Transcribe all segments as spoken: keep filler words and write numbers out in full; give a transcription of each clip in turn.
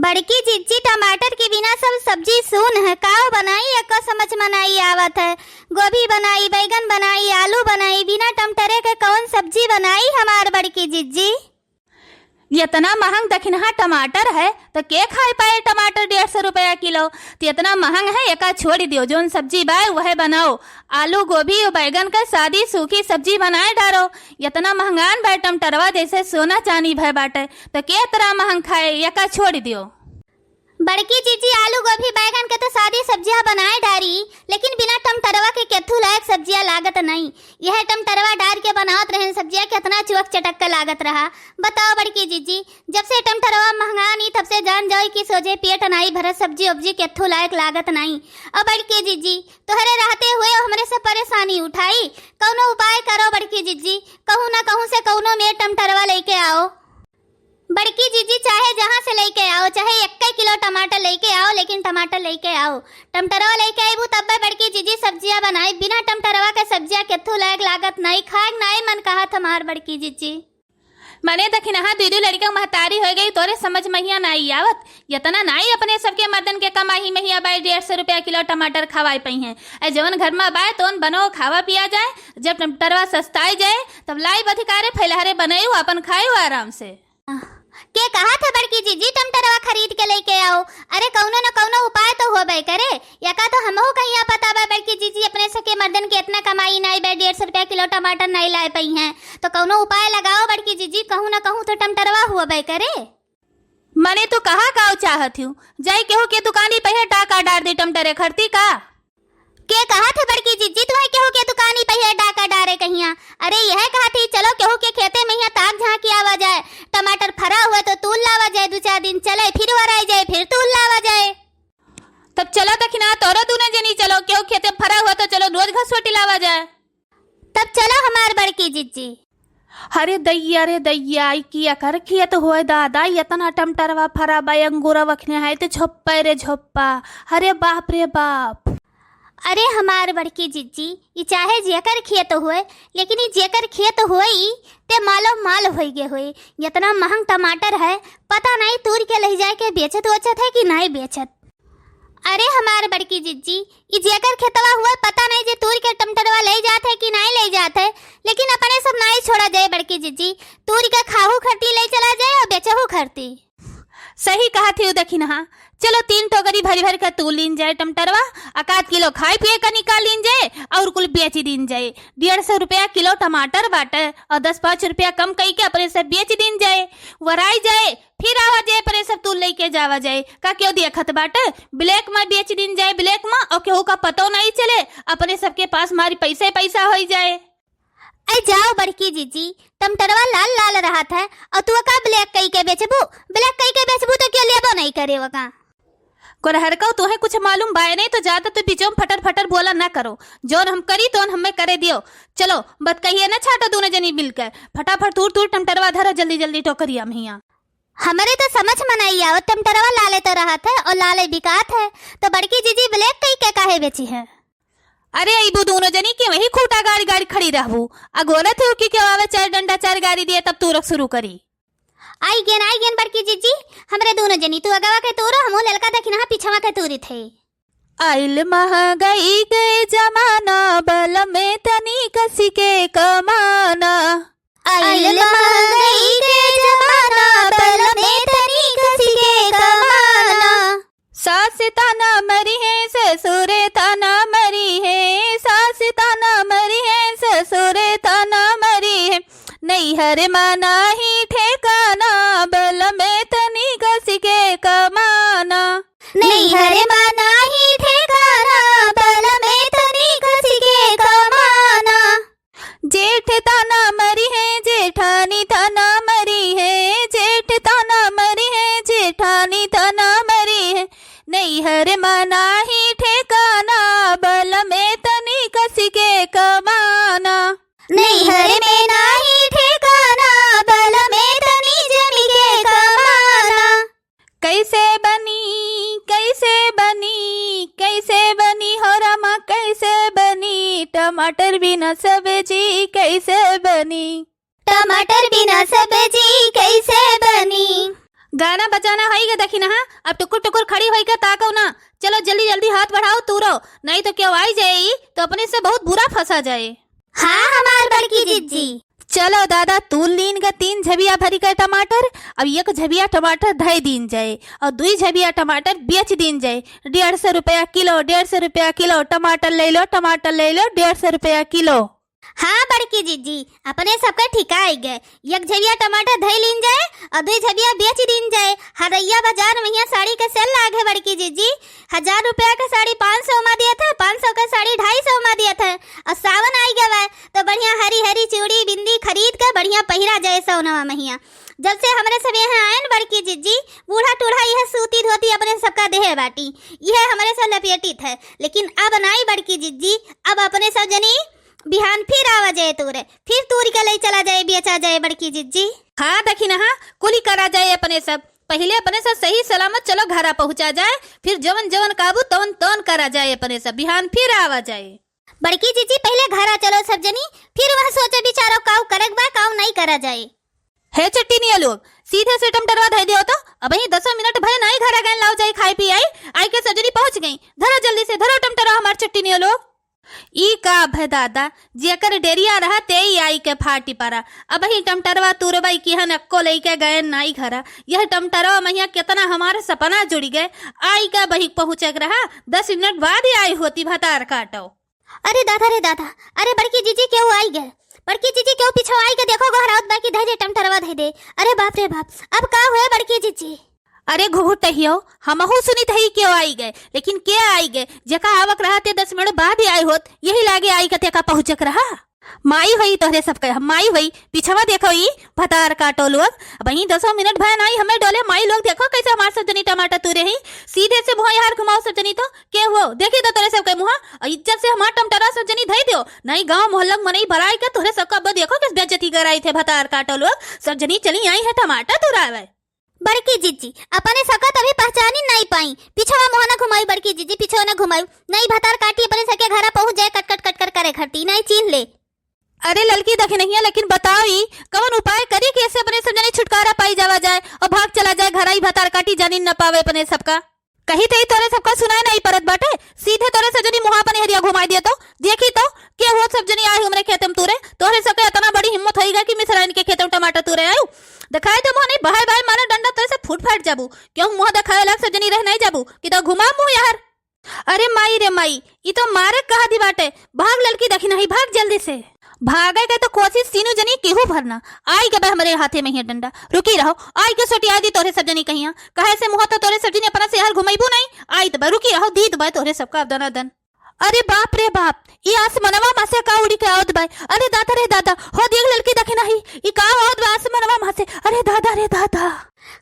बड़की जिज्जी, टमाटर के बिना सब सब्जी सून है, काव बनाई, एको समझ में नाई आवत है। गोभी बनाई, बैगन बनाई, आलू बनाई, बिना टमाटरे के कौन सब्जी बनाई हमार बड़की जिज्जी? इतना महंग दखिनहा टमाटर है, तो के खाए पाए टमाटर डेढ़ सौ रुपया किलो? तो इतना महंग है, एका छोड़ दियो, जौन सब्जी बाय वह बनाओ। आलू, गोभी और बैगन के सादी सूखी सब्जी बनाए डारो। इतना महंगान बाय टमाटरवा, जैसे सोना चानी भय बाटे, तो के इतना महंग खाए, एका छोड़ दियो। बड़की जिज्जी, आलू, गोभी, बैगन के तो सादी सब्जियां बनाए डारी, लेकिन बिना टमाटरवा के केथू लायक सब्जियां लागत नहीं। यह टमाटरवा डार के बनावत रहन सब्जियां, कितना चुअक चटक के लागत रहा। बताओ बड़की जिज्जी, जब से टमाटरवा महंगा नी, तब से जान जाओ कि सोझे पेट नाई भरत, सब्जी उब्जी केथू लायक लागत नाई। और बड़की जिज्जी, तोहरे रहते हुए हमरे से परेशानी उठाई, कौनो उपाय करो बड़की जिज्जी, कहूँ ना कहूँ से कौनो में टमाटरवा लेके आओ। बड़की जिज्जी, चाहे जहाँ से लेके आओ, चाहे एक किलो टमाटर लेके आओ, लेकिन टमाटर लेके आओ। टमाटरवा लेके आईबू तब्बे बड़की जिज्जी सब्जियाँ बनाई, बिना टमाटरवा के सब्जियाँ केथू लायक लागत नाई, खाए नाई मन कहत हमार बड़की जिज्जी। मने दखिनहा दुई दुई लड़िका महतारी हो गई, तोरे समझ महिया नाई आवत। इतना नाई अपने सबके मर्दन के कमाई महिया बाई डेढ़ सौ रुपया किलो टमाटर खवाए पई हैं। ए जवन घर में बाय तोन बनो खावा पिया जाए, जब टमाटरवा सस्ताई जाए तब लाई बधिकारे फैलहरे बनायु अपन खायु आराम से। के कहा थे बड़की जिज्जी टमाटरवा खरीद के लेके आओ? अरे कौनो न कौनो उपाय तो होबे करे। यका तो हमहू कहिया पता बा बड़की जिज्जी अपने सबके मर्दन के इतना कमाई नाई बे, डेढ़ सौ रुपया किलो टमाटर नाई लाए पई हैं, तो कौनो उपाय लगाओ बड़की जिज्जी, कहूँ ना कहूँ तो टमाटरवा होबे करे। मने तू कहा काव चाहत हूँ, जाई केहू के दुकानी पे है डाका डार दे टमाटरे खरती का? के कहा थे बड़की जिज्जी, तुम्हें केहू के दुकानी पे है डाका डारे कहिया? अरे यह कहा थी, चलो केहू के खेते में यहाँ ताक झांकी आवा जाए, टमाटर फरा हुआ तो तूल लावा जाए, दो चार दिन चले फिर वराई जाए, फिर तूल लावा जाए। तब चलो दखिना, तोरो दूनो जनी चलो, केहू खेते में फरा हुआ तो चलो रोज घसोटी लावा जाए। तब चलो हमार बड़की जिज्जी। अरे दैया रे दैया, ई की एकर खेत होए दादा, इतना टमाटरवा फरा बा, अंगूरा वखने है तो झोप्पा रे झोप्पा। अरे बाप रे बाप। अरे हमार बड़की जिज्जी, ई चाहे जेकर खेत होए, लेकिन ई जेकर खेत होई, ते मालो माल होई गे होई। इतना महंग टमाटर है, पता नहीं तूर के लई जाए के बेचत वोचत है कि नहीं बेचत। अरे हमार बड़की जिज्जी, ई जेकर खेतवा हुए, पता नहीं जे तूर के टमाटरवा लई जात है कि नहीं लई जात है, लेकिन अपने सब नहीं छोड़ा जाए बड़की जिज्जी, तूर के खाहू खरती लई चला जाए और बेचहू खरती। सही कहा थी दखिनहा, चलो तीन टोकरी भरी भरी के तूल लीन जाए टमाटरवा, अकाध किलो खाए पिए का निकाल लीन जाए और कुल बेच दीन जाए। डेढ़ सौ रुपया किलो टमाटर बाटे और दस पाँच रुपया कम कई के अपने से बेच दीन जाए, वराई जाए, फिर आवा जाए अपने सब तूल लेके जावा जाए। का केहू देखत बाटे? ब्लैक में बेच दीन जाए, ब्लैक में, और केहू का पतो नहीं चले, अपने सबके पास मारी पैसे पैसा होई जाए। ऐ जाओ बड़की जिज्जी, टमाटरवा लाल लाल रहत है और तू का ब्लैक कई के बेचबू? ब्लैक कई के बेचबू तो केहू लेबो नहीं करे वका। कोरहरकऊ, तोहे कुछ मालूम बाय नहीं तो ज्यादा तू बीचों फटर फटर बोला ना करो। जौन हम करी तौन हमें करे दियो। चलो बतकहिए ना छाटो दूनो जनी मिलकर, फटाफट तूर तूर टमाटरवा धरो जल्दी जल्दी टोकरिया में हिया। हमरे तो समझ में नहीं आवत, टमाटरवा लाले तो रहत है और लाले बिकात है, तो बड़की जिज्जी ब्लैक कई के काहे बेची है? अरे अइबू दूनो जनी के वही खूटा गाड़ी गाड़ी खड़ी रहबू, अगोरत है कि केहू आवे चार डंडा चार गाड़ी दिए तब तूरक शुरू करी। आई गेन, आई गेन बड़की जिज्जी, हमरे दूनो जनी तू अगवा के तूरो, हमहू ललका दखिनहा पिछवा के तूरी थे। आइल महंगाई के जमाना, बल में तनी कसी के कमाना। आइल महंगाई के जमाना, बल में तनी कसी के कमाना। सास ताना मरी है, ससुर ताना मरी है, सास ताना मरी है, ससुर ताना मरी है। नैहर मा नाही ठेकाना, बल में तनी कसी के कमाना। नैहर मा नाही ठेकाना, बल में तनी कसी के कमाना। जेठ ताना मरी है, जेठानी ताना मरी है, जेठ ताना मरी है, जेठानी ताना मरी है। नैहर मा नाही ठेकाना, बल में तनी कसी के कमाना। नैहर में नाही ठेकाना, बल में तनी जमी के कमाना। कैसे बनी, कैसे बनी, कैसे बनी हो रामा, कैसे बनी? टमाटर बिना सब्जी कैसे बनी? टमाटर बिना सब्जी कैसे बनी? गाना बजाना होई गे दखिनहा, अब टुकुर टुकुर खड़ी होई के ताकउ ना। चलो जल्दी जल्दी हाथ बढ़ाओ तूरो, नाहीं तो केउ आई जाए ई तो अपने से बहुत बुरा फँसा जाए। हाँ हमार बड़की जिज्जी। चलो दादा, तूल लीन गे तीन झबिया भरी के टमाटर, अब एक झबिया टमाटर धइ दीन जाए और दुइ झबिया टमाटर बेच दीन जाए, डेढ़ सौ रुपया किलो, डेढ़ सौ रुपया किलो, टमाटर लइ लो, टमाटर लइ लो, डेढ़ सौ रुपया किलो। हाँ बड़की जिज्जी, अपने सबके ठिका आइ गे। एक झबिया टमाटर धइ लीन जाए और दुइ झबिया बेच दीन जाए। हरैया बाजार महिया साड़ी के sale लाग है बड़की जिज्जी। हजार रुपया के साड़ी पाँच सौ मा दियत है, पाँच सौ के साड़ी ढाई सौ मा दियत है। और सावन आइ गवा है तो बढ़िया हरी हरी चूड़ी बिंदी खरीद के बढ़िया पहिरा जाए सवनवा महिया। जब से हमरे सब यहाँ आएन बड़की जिज्जी, बूढ़ा टूढ़ा यह सूती धोती अपने सबका देहे बाटी, यह हमरे सब लपेटित है। लेकिन अब नाई बड़की जिज्जी, अब अपने सब जनी बिहान फिर आवा जाए तूरे, फिर तूर के लइ चला जाए, बेचा जाए बड़की जिज्जी। हाँ दखिनहा, कुली करा जाए अपने सब। पहिले अपने सब सही सलामत चलो घरा पहुँचा जाए, फिर जवन जवन काबू तवन तवन करा जाए अपने सब, बिहान फिर आवा जाए। बड़की जिज्जी पहिले घरा चलो सब जनी, फिर वह सोचो बिचारो काउ करक बा काउ नाई करा जाए। हे चट्टिनिया लोग, सीधे से टमटरवा धइ दियो तो, अबहीं दसो मिनट भए नाई घरा गएन, लाओ जाए खाए पी आई, आई के सब जनी पहुँच गई। धरो जल्दी से, धरो टमटरवा हमार चट्टिनिया लोग। ई का भए दादा, जेकर डेरिया रहा तेई आई के फाटी परा। अबहीं टमटरवा तुरबई किहन अक्को लइके गएन नाई घरा। यह टमटरवा महिया केतना हमार सपना जुड़ि गए। आई का बहिक पहुँचक रहा, दस मिनट बाद ही आई होती भतार काटो। अरे दादा रे दादा, अरे बड़की जिज्जी केहू आई गे। बड़की जिज्जी केहू पीछे आई के देखो गोहरावत बा कि धइ दे टमटरवा धइ दे। अरे बाप रे बाप, अब का हुए बड़की जिज्जी? अरे घुघुटहियो, हमहू सुनित हई केहू आई गे, लेकिन के आई गे? जेका आवक रहा ते दस मिनट बाद ही आई होत, यही लागे आई के तेका पहुँचक रहा। माई होई तोहरे सबके, हम माई होई, पिछवा देखो ई भतार काटो लोग। अबहीं दसो मिनट भए नाई हमें डोले, माई लोग देखो कैसे हमार सब जनी टमाटर तुरे ही। सीधे से मुँह यार घुमाओ सब जनी तो, के हुओ? देखी तो तोहरे सबके मुँह, और इज्जत से हमार टमाटर सब जनी धई दियो, नाई गाँव मोहल्ला के मनई बराई के तोहरे सबका अब देखो किस बेइज्जती कराई थे भतार काटो लोग। सब जनी चली आई है टमाटर तुरावे। बड़की जिज्जी, अपने सबका तभी पहचानी नाई पाई। पिछवा मुँह ना घुमाई बड़की जिज्जी, पिछवा ना घुमाई। नाई भतार काटी अपने सबके घरा पहुँच जाए, कट कट कट कर करे घरती, नाई चीन्ह ले। अरे ललकी दखिनहिया, लेकिन बताओ ई कवन उपाय करी कि ऐसे अपने सब जनी छुटकारा पाई जावा जाए और भाग चला जाए घरा, ई भतार काटी जानी न पावे अपने सबका। कही तो ई तोरे सबका सुनाए नाई परत बाटे, सीधे तोरे सब जनी मुँहा अपने हरिया घुमाई दिया तो। देखी तो, के हुआ सब जनी आए हमरे खेते में तुरे, तोहरे सबके इतना बड़ी हिम्मत होई गा कि मिसराइन के खेते में टमाटर तुरे आयु। देखाई दे मुँह नहीं, बाय बाय मारे डंडा तोरे से फूट फाट जाबू। केहू मुँह देखावे लाग सब जनी रह नाई जाबू कि तो घुमा मुँह यार। अरे माई रे माई, ई तो मारे कहा दी बाटे। भाग ललकी दखिनही, भाग जल्दी से। भागे के तो कोशिश तीनों जनी केहू भर ना। आई के बे हमरे हाथे में ही डंडा। रुकी रहो, आई के सोटिया दी तोरे सब जनी कहिया। कहे से मुँह तो तोरे सब जनी अपना सेहर घुमाइबू नहीं। आई तो बे, रुकी रहो, दी तो बे तोरे सबका अब दना दन। अरे बाप रे बाप, ई आसमनवा मा से का उड़ी के आवत बा? अरे दादा रे दादा, हो देख ललकी दखिनही, ई का आवत बा आसमनवा मा से? अरे दादा रे दादा।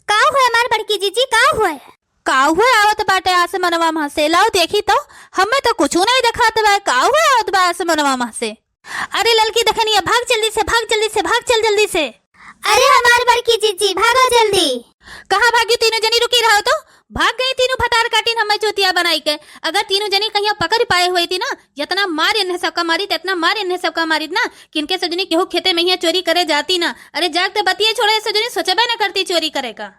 का हुए हमार बड़की जिज्जी, का हुए? का हुए आवत बाटे आसमनवा मा से? लाओ देखी तो, हमें तो कुछ नहीं देखात बा, का हुए आवत बा आसमनवा मा से? अरे ललकी दखिनही, भाग जल्दी से, भाग जल्दी से, भाग चल जल्दी से। अरे हमार बड़की जिज्जी, भागो जल्दी। कहाँ भागी तीनों जनी, रुकी रहो तो। भाग गई तीनों भतार काटिन हमें चूतिया बनाई के। अगर तीनों जनी कहिया पकड़ पाए हुए थी ना, जितना मार इन्हें सबका मारित, इतना मार इन्हें सबका मारित ना, कि इनके सब जनी केहू खेते में हिया चोरी करे जाती ना। अरे जाग ते बतिये छोड़े, सब जनी सोचबे ना करती चोरी करे का।